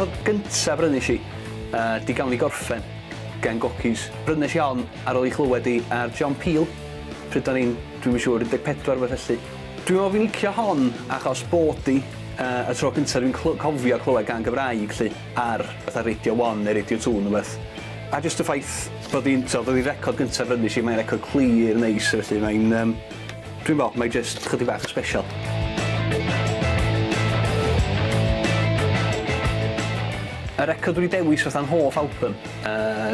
Record gyntaf brynes i, 'di Gawn Ni Gorffen gan Gorky's. Brynes i hon ar ôl i chlywed i ar John Peel, pryd o'n i'n, dwi'm yn siŵr, 14 rhywbeth felly. Dwi'n meddwl fi'n licio hon achos bod hi y tro cyntaf dwi'n cofio clywed gân Gymraeg 'lly ar fatha Radio 1 neu Radio 2 neu wbeth. A jyst y ffaith bod hi'n, t'od, oedd hi'r record gyntaf brynes i, mae'n record clir, neis, felly mae'n, dwi'n meddwl, mae jyst chydig bach yn special. Y record dwi 'di dewis fatha'n hoff album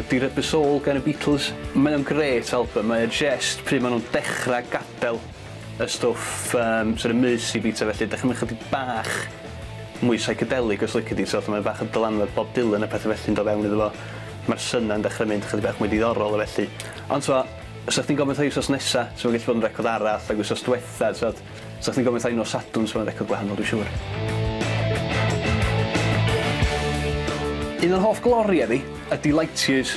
'di Rubber Soul gan y Beatles. Mae o'n grêt album, mae o jyst pryd ma' nhw'n dechrau gadael y stwff sort of Merseybeat a felly, dechrau mynd chydig bach mwy psychedelic os lici di, so fatha mae bach o dylanwad Bob Dylan a pethe felly'n dod fewn iddo fo. Mae'r synau'n dechrau mynd chydig bach mwy diddorol a felly. Ond t'mo', 'sa chdi'n gofyn wrtha i wsos nesa, so mae'n gallu bod yn record arall, ac wsos dwetha, t'mod, 'sa chdi'n gofyn wrtha i nos Sadwrn, so mae'n record gwahanol dwi'n siŵr. Un o'n hoff gloriau fi ydy Light Years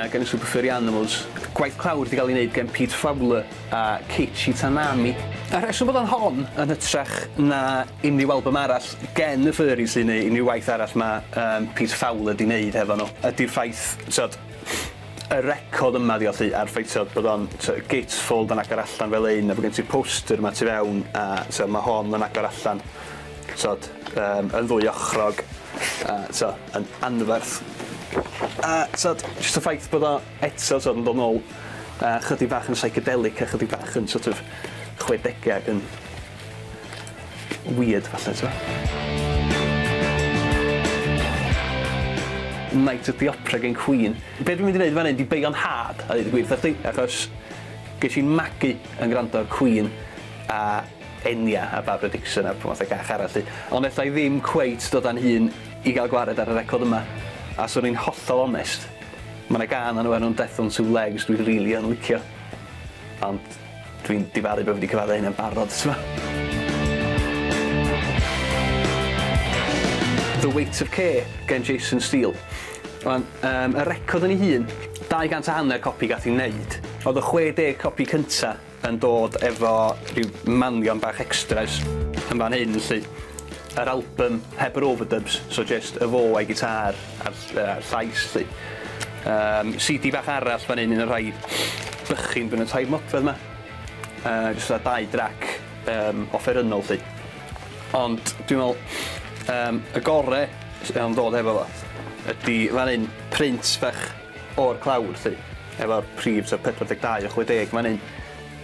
gan y Super Furry Animals. Gwaith clawr 'di gael ei wneud gen Pete Fowler a Keiichi Tanaami. Y rheswm bod o'n hon yn hytrach na unrhyw album arall gen y Furries 'lly, neu unrhyw waith arall mae Pete Fowler 'di wneud hefo nhw, ydy'r ffaith, t'od, y record yma 'di o 'lly, a'r ffaith, t'od, bod o'n gatefold yn agor allan fel un, a bod gen ti'r poster 'ma tu fewn, a t'od, ma' hon yn agor allan, t'od, yn ddwy ochrog, a t'od, yn anferth. A t'od, jyst y ffaith bod o eto, t'od, yn dod nôl chydig bach yn psychedelic a chydig bach yn sort of chwedegau ac yn weird falle, t'mo'? Night at the Opera gen Queen. Be dwi'n mynd i wneud fan hyn 'di beio'n nhad, a ddeud y gwir wrtha chdi, achos ges i'n magu yn gwrando ar Queen a Enya a Barbara Dickson a pob math o gach arall 'lly. Ond ella i ddim cweit dod â'n hun i gael gwared ar y record yma. A 'swn i'n hollol onest, ma' 'na gân arno fo enw'n Death on Two Legs dwi rili yn licio. Ond dwi'n difaru bo' fi 'di cyfadde hynna'n barod, t'mo'? The Weight of Care gen Jason Steele. Wan, y record yn ei hun, 250 copi gath ei wneud. Oedd y 60 copi cynta yn dod efo rhyw manion bach extras yn fan hyn 'lly. Yr album heb yr overdubs, so jyst y fo a'i gitar a'r llais 'lly. CD bach arall fan hyn, un o'r rhai bychin yn y tair modfedd 'ma. Jyst fatha dau drac offerynnol 'lly. Ond dwi'n meddwl y gore sy'n dod efo fo ydy fan hyn print bach o'r clawr 'lly, efo'r prif sef 42 o 60 fan hyn,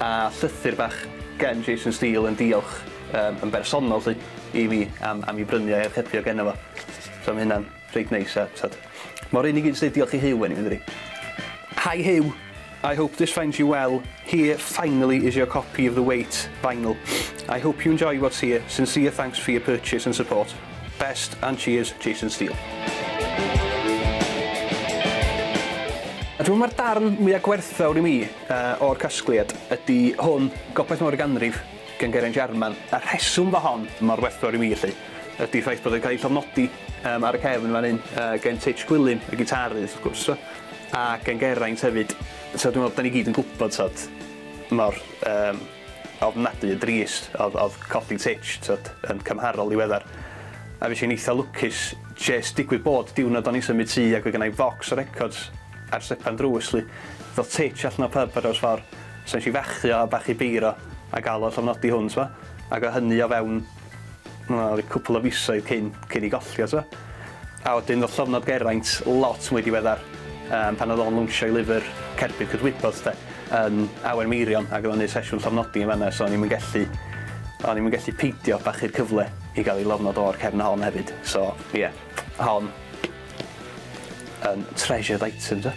a llythyr bach gen Jason Steele yn diolch yn bersonol 'lly i fi am i brynu a'i archebu o genno fo. So ma' hynna'n reit neis a t'od mor unig un sy'n deud diolch i Huw eniwe yndydi? Hi Huw, I hope this finds you well. Here finally is your copy of The Weight vinyl. I hope you enjoy what's here. Sincere thanks for your purchase and support. Best and cheers, Jason Steele. A dwi'n meddwl mae'r darn mwyaf gwerthfawr i mi o'r casgliad ydy hwn, Gobaith Mawr y Ganrif gan Geraint Jarman. A rheswm fo hon mor werthfawr i mi 'lly ydy'r ffaith bod o'n cael ei llofnodi ar y cefn fan hyn gen Titch Gwilym, y gitarydd wrth gwrs, a gen Geraint hefyd. So dwi'n meddwl da ni gyd yn gwybod, t'od, mor ofnadwy o drist oedd colli Titch, t'od, yn cymharol ddiweddar. A fues i'n eitha lwcus jyst digwydd bod diwrnod o'n i'n symud tŷ ac oedd gynna i focs o records ar stepan drws 'lly. Ddoth Titch allan o'r pub ar draws ffordd, so nes i fachu o a bachu beiro a gael o llofnodi hwn, t'mo'? Ac o hynny o fewn, wel, cwpl o fisoedd cyn i golli o, t'mo'? A wedyn ddoth llofnod Geraint lot mwy diweddar, pan oedd o'n lawnsio'i lyfr Cerbyd Cydwybod de, yn Awen Meirion, ac oedd o'n neud sesiwn llofnodi yn fan'na, so o'n i'm yn gallu, o'n i'm yn gallu peidio bachu'r cyfle i gael ei lofnod o ar cefn hon hefyd. So, ie, yeah, hon yn treasured item, de.